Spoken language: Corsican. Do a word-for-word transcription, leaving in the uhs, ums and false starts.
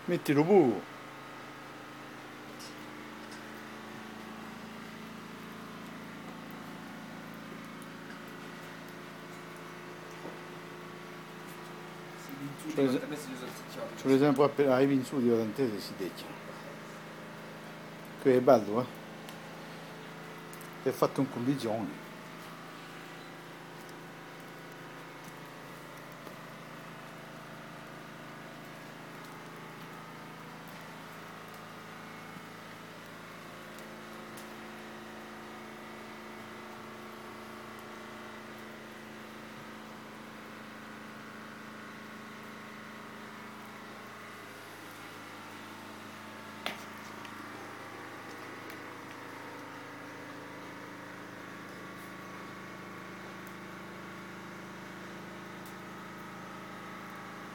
Mettilu puru. Ci vole sempre appena, ah, i pinzuti, ora intesi, si techja. Què hè bellu, eh? Hè fattu in cundizioni.